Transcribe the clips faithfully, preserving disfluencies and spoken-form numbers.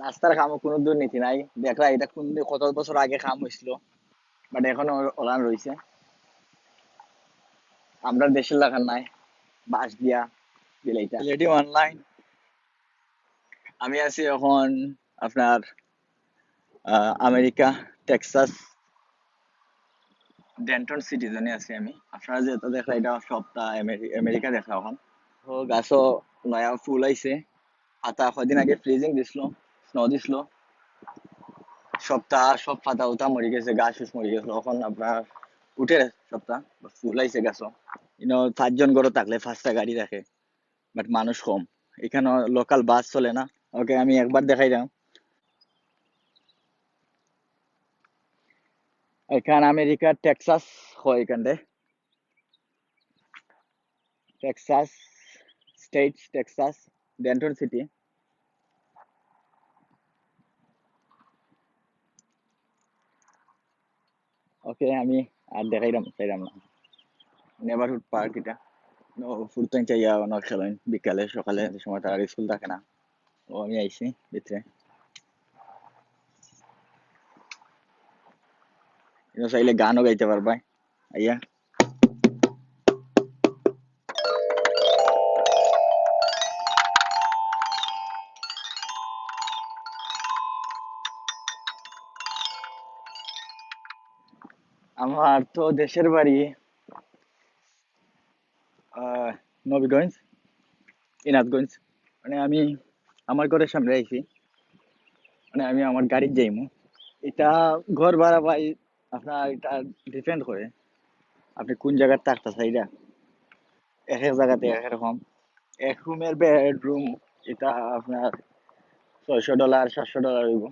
রাস্তার কামও কুনু দুর্নীতি নাই। দেখরা ইটা কুন দি-, কত বছর আগে কাম অইছিল, but এখনো অলান রইছে। আমরার দেশর লাখান নায়, বাঁশ দিয়া বিলাইতা। রেডিও অনলাইন, আমি আছি এখন আপনার, আহ, আমেরিকা, টেক্সাস, ডেন্টন সিটি জোনে আছি আমি। আপনারা যেটা দেখরা, ইটা সবটা আমেরি-, আমেরিকা দেখরা এখন। তো গাছও নয়া ফুল আইছে, পাতা কয়দিন আগে ফ্রিজিং দিছিল, স্নো দিছিল, সবটা সব পাতা উতা মরি গেছে, গাছ উছ মরি গেছে। এখন আপনার উঠে সবটা, ফুল আইছে গাছও। ইনো পাঁচজন ঘরো থাকলে পাঁচটা গাড়ি থাকে, but মানুষ কম। এখানো লোকাল বাস চলে না। ওকে, আমি একবার দেখাইরাম। এখান আমেরিকার টেক্সাস হয় এখানটায়। Texas state, Texas, Denton city. Okay, আমি আর দেখাইরাম, চাইরাম না। নেবারহুড পার্ক ইটা। ও, ফুরতাইন চাইয়া অনেক খেলেন, বিকালে, সকালে, যে সময় তার স্কুল থাকে না। ও, আমি আইছি ভিতরে। ইনো চাইলে গানও গাইতে পারবায়। আইয়া। আমার তো দেশের বাড়ি, আহ, নবীগঞ্জ, ইনাদগঞ্জ। মানে, আমি আমার ঘরের সামনে আইছি, মানে, আমি আমার গাড়িত যাইমু। ইটা ঘর ভাড়া ভাই, আপনার ইটা ডিপেন্ড করে আপনি কোন জাগাত থাকতা চাইরা। এক এক জাগাতে এক এক রকম। এক রুমের বেডরুম, ইটা আপনার ছয়শো ডলার, সাতশো ডলার অইবো।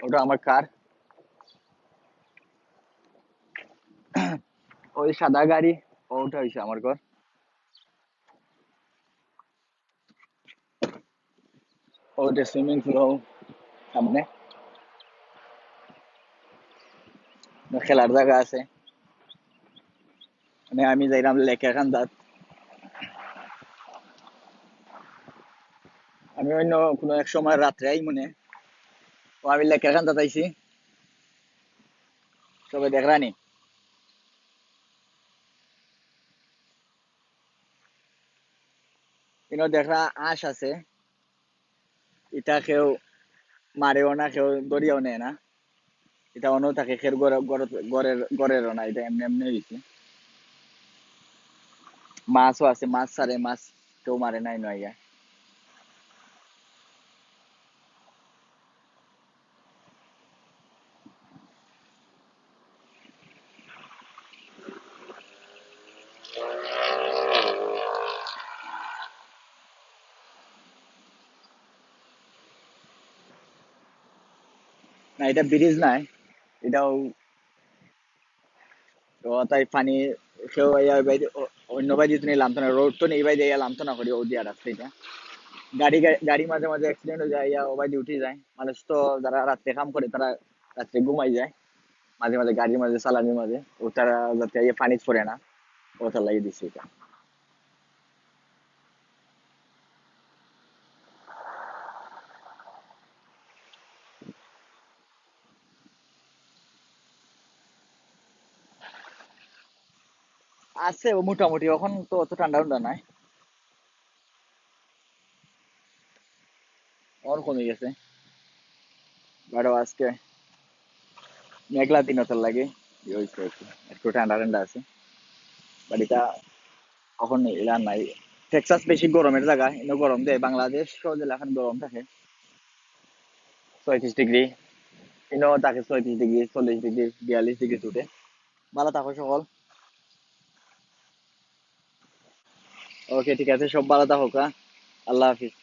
ওটা আমার কার, ওই সাদা গাড়ি, ওটা হইছে আমার ঘর। ওটা সুইমিং পুল সামনে, খেলার জাগা আছে। মানে, আমি যাইরাম লেকের কান্দাত। আমি অন্য কোনো এক সময় রাত্রে আই মনে, ও আমি লেকের কান্দাত আইছি, সবে দেখরানি। ইনো দেখরা আঁশ আছে, ইটা কেউ মারেও না, কেউ ধরিয়াও নেয় না। ইটা অন্য থাকে, কেউ ঘরে, ঘরে, ঘরের, ঘরেরও না, ইটা এমনে এমনে হইছে। মাছও আছে, মাছ ছাড়ে, মাছ কেউ মারে নাই নয়। না, এটা ব্রিজ নাই, এটাও তো তাই পানি কেউ আইয়া ওই বাইরে, অ-, অন্য বাইরে তো নিয়ে লামতো না, রোড তো নেই বাইরে আইয়া লামতো না করি, ওদিয়া রাস্তা এটা। গাড়ি, গাড়ি, গাড়ি মাঝে মাঝে অ্যাক্সিডেন্ট হয়ে যায়, ইয়া ও বাইরে উঠে যায়। মানুষ তো যারা রাত্রে কাম করে, তারা রাত্রে ঘুমাই যায় মাঝে মাঝে, গাড়ির মাঝে, চালানির মাঝে, ও তারা যাতে আইয়া পানিত পড়ে না, ও তার লাগিয়ে দিচ্ছে এটা। আছে ও মোটামুটি, এখন তো অত ঠান্ডা ঠান্ডা নাই, অন কমে গেছে। বারো আজকে মেঘলা দিন অতর লাগে, ইয়ে হইছে আর কি, একটু ঠান্ডা ঠান্ডা আছে। বাট এটা এখন এলা নাই। টেক্সাস বেশি গরমের জায়গা, ইনো গরম দেয়, বাংলাদেশ সহ জেলা এখন গরম থাকে, ছয়ত্রিশ ডিগ্রি, ইনো থাকে ছয়ত্রিশ ডিগ্রি, চল্লিশ ডিগ্রি, বিয়াল্লিশ ডিগ্রি ছুটে। ভালো থাকো সকল। ওকে, ঠিক আছে, সব ভালো থাকো, হ্যাঁ? আল্লাহ হাফিজ।